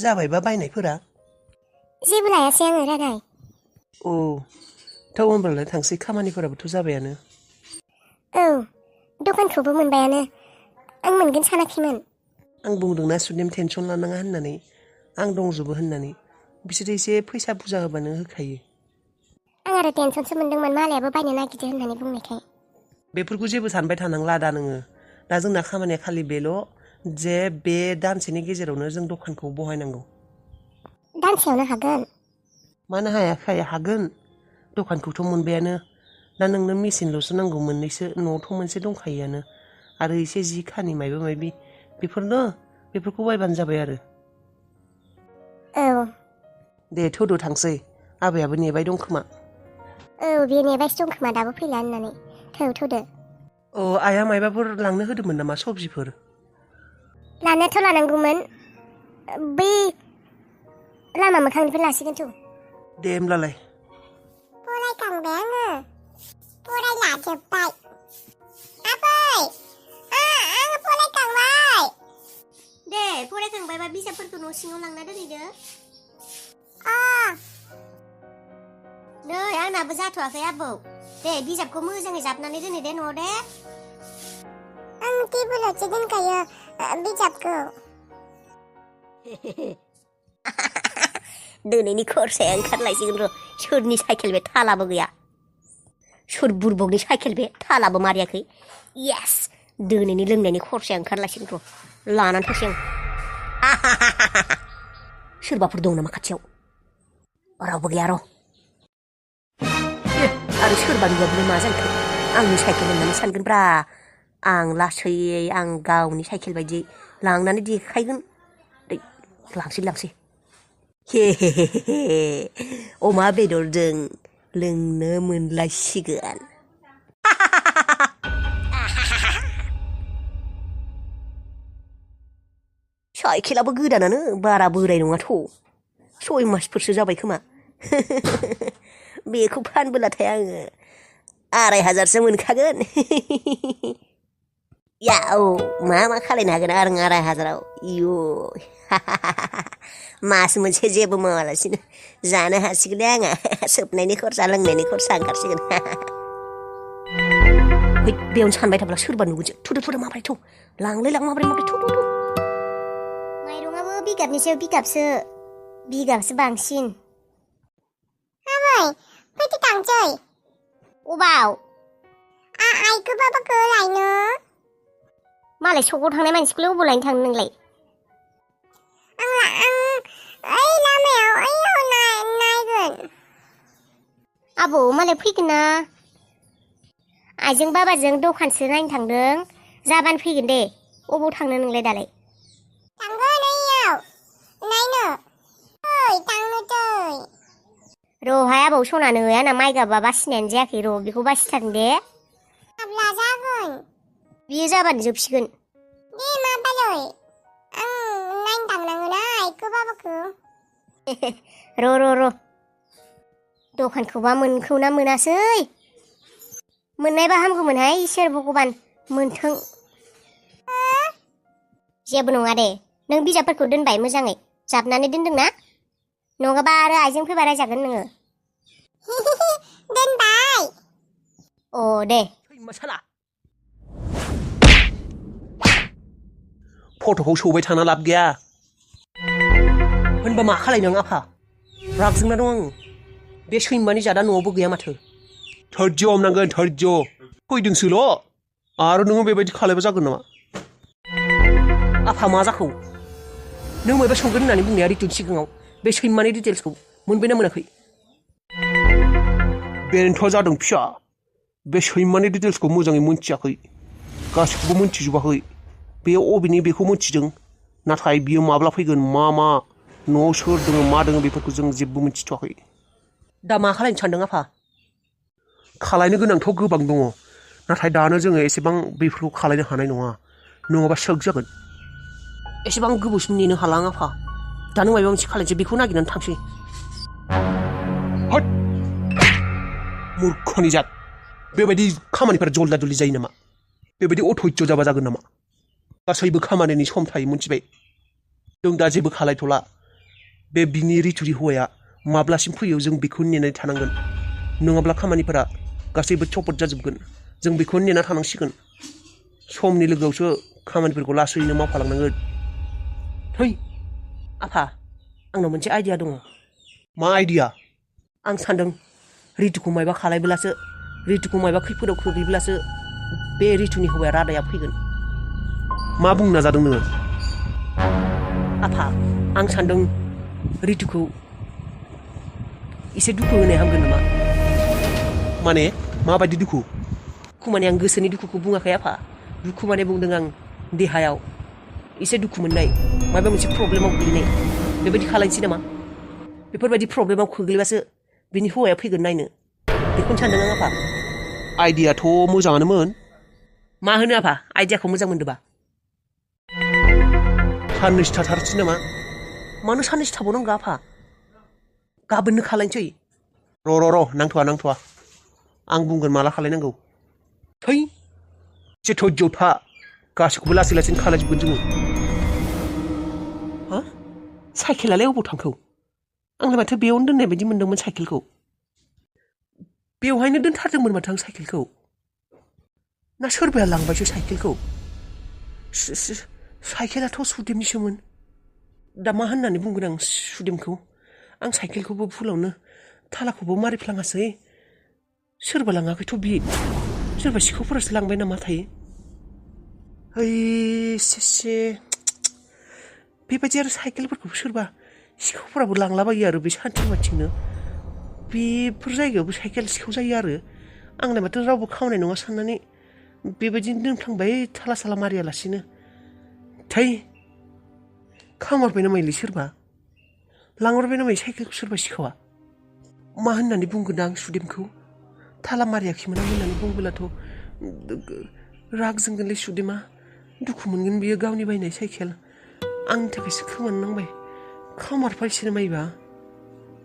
जाबायबा बायनायफोरा जेबो लायासै आङो रादाय औ थ' होनबालाय थांसै खामानिफोराबोथ' जाबायानो औ दखानखौबो मोनबायानो आं मोनगोन सानाखैमोन आं बुंदोंना सुदेम टेनसन लानाङा होननानै आं दंजोबो होननानै बिसोरो एसे फैसा बुरजा होबानो होखायो आं आरो टेनसनसो मोनदोंमोन मालायाबो बायनो नागिरदो होननानै बुंनायखाय बेफोरखौ जेबो सानबाय थानांला दा नोङो दा जोंना खामानिया खालि बेल' जे बे दानसेनि गेजेरावनो जों दखानखौ बहायनांगौ दानसेयावनो हागोन मानो हायाखै हागोन दखानखौथ' मोनबायानो दा नोंनो मेचिनल'सो नांगौ मोननैसो न'आवथ' मोनसे दंखायोआनो आरो एसे जि खानि माइबा माइबि बेफोरखौ बायबानो जाबाय आरो औ दे थौदो थांसै आबैयाबो नेबाय दं खोमा औ बे नेबायसो दं खोमा दाबो फैला होननानै थौदो अ आइया मायबाफोर लांनो होदोंमोन नामा सबजिफोर लानायाथ' लानांगौमोन बै लामा मोखांनिफ्राय लासिगोनथ' दे होमब्लालाय फरायखांबाय आङो फरायलाजोब्बाय आबै आङो फरायखांबाय दे फरायखांबायबा बिजाबफोरखौ न' सिङाव लांना दोनहैदो नै आंनाबो जाथ'वाखै आबौ दे बिजाबखौ मोजाङै जाबनानै दोनहै दे न'आव दे आं टेबोलावसो दोनखायो बिजाबखौ दिनैनि खरसाया ओंखारलायसिगोन र' सोरनि साइकेल बे थालाबो गैया सोर बुरबकनि साइकेल बे थालाबो मारियाखै येस दिनैनि लोंनायनि खरसाया ओंखारलायसिगोन र' लानानै थांसै आं सोरबाफोर दं नामा खाथियाव रावबो गैया र' आरो सोरबा नुबाबो मा जाखो आंनि साइकेल होननानै सानगोनब्रा आं लासै आं गावनि साइकेल बायदि लांनानै देखायगोन लांसै हे अमा बेदरजों लोंनो मोनलायसिगोन साइकेलाबो गोदानानो बारा बोराय नङाथ' 6 मासफोरसो जाबाय खोमा बेखौ फानबोलाथाय आङो 2500सो मोनखागोन याव मा खालायनो हागोन आरो 2500आव इयो मास मोनसे जेबो मावालासिनो जानो हासिगोन आङो सोबनायनि खरसा लोंनायनि खरसा ओंखारसिगोन बेयावनो सानबाय थाब्ला सोरबा नुगोनसो थुदो माब्रै थौ लांलाय लां माब्रै थौ माइरंआबो बिगाबनि सायाव बिगाबसो बांसिन आबै फैदो थांसै अबाव आइखौ बाबाखौ लायनो मालाय सकआव थांनाय मानसिखौलाय अबाव लायनो थांनो नोंलाय ओइ लामायाव नायगोन आबौ मालाय फैगोन ना आइजों बाबाजों दखानसो नायनो थांदों जाबानो फैगोन दे अबाव थांनो नोंलाय दालाय थांगोन ओइयाव नायनो थांनो र'हाय आबौ सनानो आंना माइ गाबा बासिनायानो जायाखै र' बेखौ बासिथारगोन दे माब्ला जागोन बियो जाबानो जोबसिगोन दे माबालै आं नायनो थांनांगोना आइखौ बाबाखौ र' दखानखौबा मोनखौ ना मोनासै मोननायबा हामगौमोनहाय इसोर भगबान मोनथों जेबो नङा दे नों बिजाबफोरखौ दोनबाय मोजाङै जाबनानै दोनदोंना नङाबा आरो आइजों फैबा रायजागोन नोङो दोनबाय अ दे फट'खौ सौबाय थाना लाब गैया होनबा मा खालायनो आफा रागजोंना दं आङो बे सैमानि जादा न'आवबो गैया माथो धैर्य हमनांगोन धैर्य फैदोंसोल' आरो नोङो बेबायदि खालायबा जागोन नामा आफा मा जाखौ नों मायबा सोंगोन होननानै बुंनाया रितुनि सिगाङाव बे सैमानि डिटेल्सखौ मोनबायना मोनाखै बेनोथ' जादों फिसा बे सैमानि डिटेल्सखौ मोजाङै मोनथियाखै गासिखौबो मोनथिजोबाखै बे अबेनि बेखौ मोनथिदों नाथाय बियो माब्ला फैगोन मा न'आव सोर दङ मा दङ बेफोरखौ जों जेबो मोनथिथ'वाखै दा मा खालायनो सानदों आफा खालायनो गोनांथ' गोबां दङ नाथाय दानो जोङो एसेबां बेफोरखौ खालायनो हानाय नङा नङाबा सोग जागोन एसेबां गोबावसिम नेनो हाला आं आफा दानो माबा मोनसे खालायनोसै बेखौ नागिरनानै थांसै हट मूर्खनि जात बेबायदि खामानिफोरा जल्दा जल्दि जायो नामा बेबायदि अधैर्य जाबा जागोन नामा गासैबो खामानिनि सम थायो मोनथिबाय जों दा जेबो खालायथ'ला बे बिनि रितुरि हौवाया माब्लासिम फैयो जों बेखौ नेनानै थानांगोन नङाब्ला खामानिफोरा गासैबो चपट जाजोबगोन जों बेखौ नेना थानांसिगोन समनि लोगोआवसो खामानिफोरखौ लासैनो मावफालांनांगोन है आफा आंनाव मोनसे आइडिया दङ मा आइडिया आं सानदों रितुखौ मायबा खालायब्लासो रितुखौ मायबा खैफोदाव खोख्लैब्लासो बे रितुनि हौवाया रादाया फैगोन मा बुंनो नाजादों नोङो आफा आं सानदों रितुखौ एसे दुखु होनाय हामगोन नामा माने माबायदि दुखु माने आं गोसोनि दुखुखौ बुङाखै आफा दुखु माने बुंदों आं देहायाव एसे दुखु मोननाय माबा मोनसे प्रब्लेमाव गोग्लैनाय बेबायदि खालायनोसै नामा बेफोरबायदि प्रब्लेमाव खोग्लैबासो बिनि हौवाया फैगोन नायनो बेखौनो सानदों आं आफा आइडियाथ' मोजाङानोमोन मा होनो आफा आइडियाखौ मोजां मोनदोंबा साननैसो थाथारसै नामा मानो साननैसो थाबावनांगौ आफा गाबोननो खालायनोसै र' नांथ'वा आं बुंगोन माला खालायनांगौ थै एसे धैर्य था गासैखौबो लासै लासैनो खालायजोबगोन जोङो हा साइकेलालाय अबाव थांखौ आंलाय माथो बेयावनो दोननाय बायदि मोनदोंमोन साइकेलखौ बेवहायनो दोनथारदोंमोन माथो आं साइकेलखौ ना सोरबाया लांबायसो साइकेलखौ साइकेलाथ' सुदेमनिसोमोन दा मा होननानै बुंगोन आं सुदेमखौ आं साइकेलखौबो भुलावनो थालाखौबो मारिफ्लाङासै सोरबा लाङाखैथ' बि सोरबा सिखावफोरासो लांबाय नामा थायो ओइ से बेबायदि आरो साइकेलफोरखौ सोरबा सिखावफोराबो लांलाबायो आरो बे सानथिं माथिंनो बेफोर जायगायावबो साइकेल सिखाव जायो आरो आंलाय माथो रावबो खावनाय नङा साननानै बेबायदिनो दोनफ्लांबाय थाला साला मारियालासिनो थै खामारबाय नामायलै सोरबा लांहरबाय नामाय साइकेलखौ सोरबा सिखावा मा होननानै बुंगोन आं सुदेमखौ थाला मारियाखैमोन आं होननानै बुंबोलाथ' राग जोंगोनलै सुदेमा दुखु मोनगोन बियो गावनि बायनाय साइकेल आंनि थाखायसो खोमानो नांबाय खामारबायसो नामायबा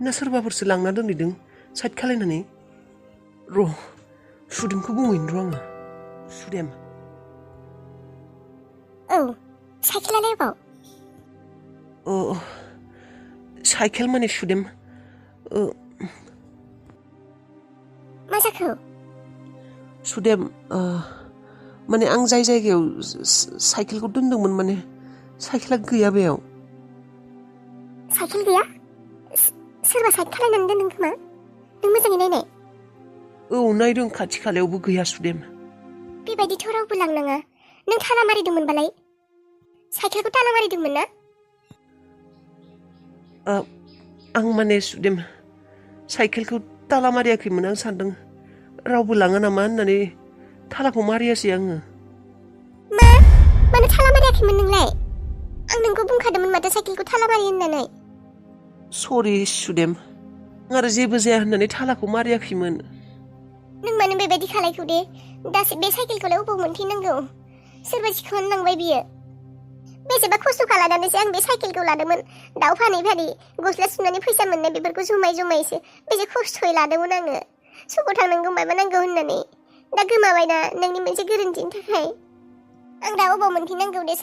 ना सोरबाफोरसो लांना दोनहैदों साइड खालायनानै र' सुदेमखौ बुंहैनो र' आङो सुदेम औ साइकेलालाय अबाव साइकेल माने सुदेम मा जाखो सुदेम माने आं जाय जायगायाव साइकेलखौ दोनदोंमोन माने साइकेला गैया बेयाव साइकेल गैया सोरबा साइड खालायनानै दोनदों खोमा नों मोजाङै नायनाय औ नायदों खाथि खालायावबो गैया सुदेम बेबायदिथ' रावबो लांनाङा नों ताला मारिदोंमोनबालाय साइकेलखौ ताला मारिदोंमोन ना आं माने सुदेम साइकेलखौ ताला मारियाखैमोन आं सानदों रावबो लाङा नामा होननानै तालाखौ मारियासै आङो मानो ताला मारियाखैमोन नोंलाय आं नोंखौ बुंखादोंमोन माथो साइकेलखौ ताला मारि होननानै सरि सुदेम आरो जेबो जाया होननानै तालाखौ मारियाखैमोन नों मानो बेबायदि खालायखौ दे दासो बे साइकेलखौलाय अबाव मोनफिननांगौ सोरबा सिखावनानै लांबाय बियो बेसेबा खस्थ' खालामनानैसो आं बे साइकेलखौ लादोंमोन दाउ फानै गस्ला सुनानै फैसा मोननाय बेफोरखौ जमायसो बेसे खस्थ'यै लादोंमोन आङो सबाव थांनांगौ माबा नांगौ होननानै दा गोमाबायना नोंनि मोनसे गोरोन्थिनि थाखाय आं दा अबाव मोनफिननांगौ दे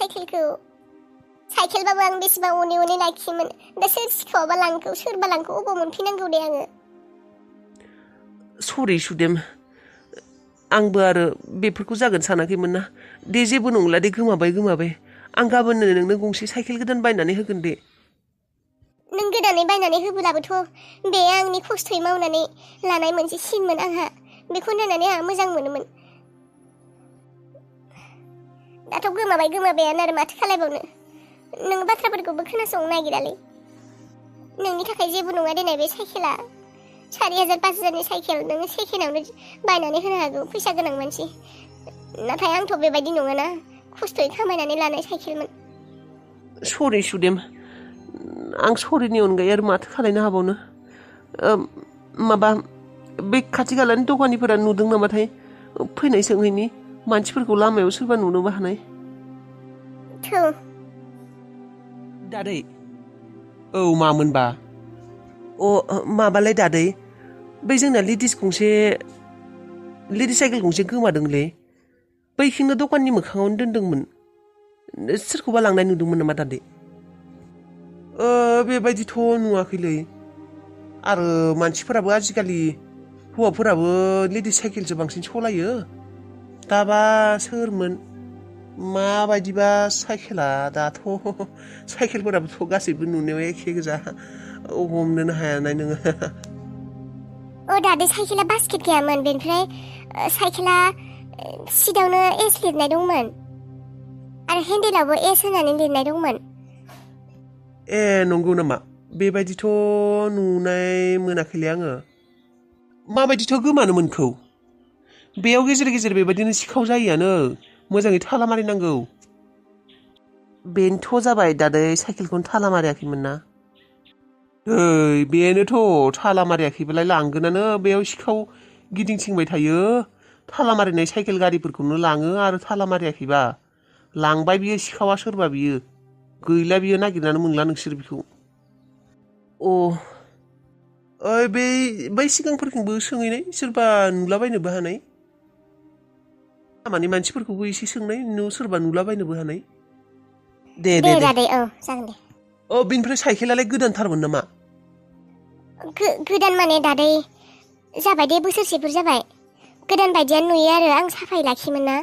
साइकेलबाबो आं बेसेबा अनै लाखियोमोन दा सोर सिखावाबा लांखौ सोरबा लांखौ अबाव मोनफिननांगौ दे आङो सरि सुदेम आंबो आरो बेफोरखौ जागोन सानाखैमोन ना दे जेबो नंला दे गोमाबाय आं गाबोननो नोंनो गंसे साइकेल गोदान बायनानै होगोन दे नों गोदानै बायनानै होबोलाबोथ' बे आंनि खस्थ'यै मावनानै लानाय मोनसे सिनमोन आंहा बेखौ नायनानै आंहा मोजां मोनोमोन दाथ' गोमाबायानो आरो माथो खालायबावनो नों बाथ्राफोरखौबो खोनासंनो नागिरालै नोंनि थाखाय जेबो नङा देनाय बे साइकेला 4,000-5,000नि साइकेल नोङो सेकेन्डआवनो बायनानै होनो हागौ फैसा गोनां मानसि नाथाय आंथ' बेबायदि नङाना खस्थ'यै खामायनानै लानाय साइकेलमोन सरि सुदेम आं सरिनि अनगायै आरो माथो खालायनो हाबावनो माबा बे खाथि खालानि दखानिफोरा नुदों नामाथाय फैनाय सोंहैनि मानसिफोरखौ लामायाव सोरबा नुनोबो हानाय थौ दादै औ मामोनबा माबालाय दादै बै जोंना लेडिस साइकेल गंसे गोमादोंलै बैखिंनो दखाननि मोखाङावनो दोनदोंमोन सोरखौबा लांनाय नुदोंमोन नामा दादै बेबायदिथ' नुवाखैलै आरो मानसिफोराबो आजिखालि हौवाफोराबो लेडिस साइकेलसो बांसिन सलायो दाबा सोरमोन माबायदिबा साइकेला दाथ' साइकेलफोराबोथ' गासैबो नुनायाव एखे गोजा हमनोनो हायानाय नोङो दादै साइकेला बास्केट गैयामोन बेनिफ्राय साइकेला सिटावनो एस लिरनाय दंमोन आरो हेन्देलावबो एस होनानै लिरनाय दंमोन नंगौ नामा बेबायदिथ' नुनाय मोनाखैलै आङो माबायदिथ' गोमानो मोनखौ बेयाव गेजेर गेजेर बेबायदिनो सिखाव जायोआनो मोजाङै थाला मारिनांगौ बेनोथ' जाबाय दादै साइकेलखौनो थाला मारियाखैमोन ना बेनोथ' थाला मारियाखैबालाय लांगोनानो बेयाव सिखाव गिदिंथिंबाय थायो थाला मारिनाय साइकेल गारिफोरखौनो लाङो आरो थाला मारियाखैबा लांबाय बियो सिखावा सोरबा बियो गैला बियो नागिरनानै मोनला नोंसोर बेखौ बै सिगांफोरखौबो सोंहैनाय सोरबा नुलाबायनोबो हानाय लामानि मानसिफोरखौबो एसे सोंनाय सोरबा नुलाबायनोबो हानाय दे दादै जागोन दे बेनिफ्राय साइकेलालाय गोदानथारमोन नामा गोदान माने दादै जाबाय दे बोसोरसेफोर जाबाय गोदान बायदियानो नुयो आरो आं साफायै लाखियोमोन ना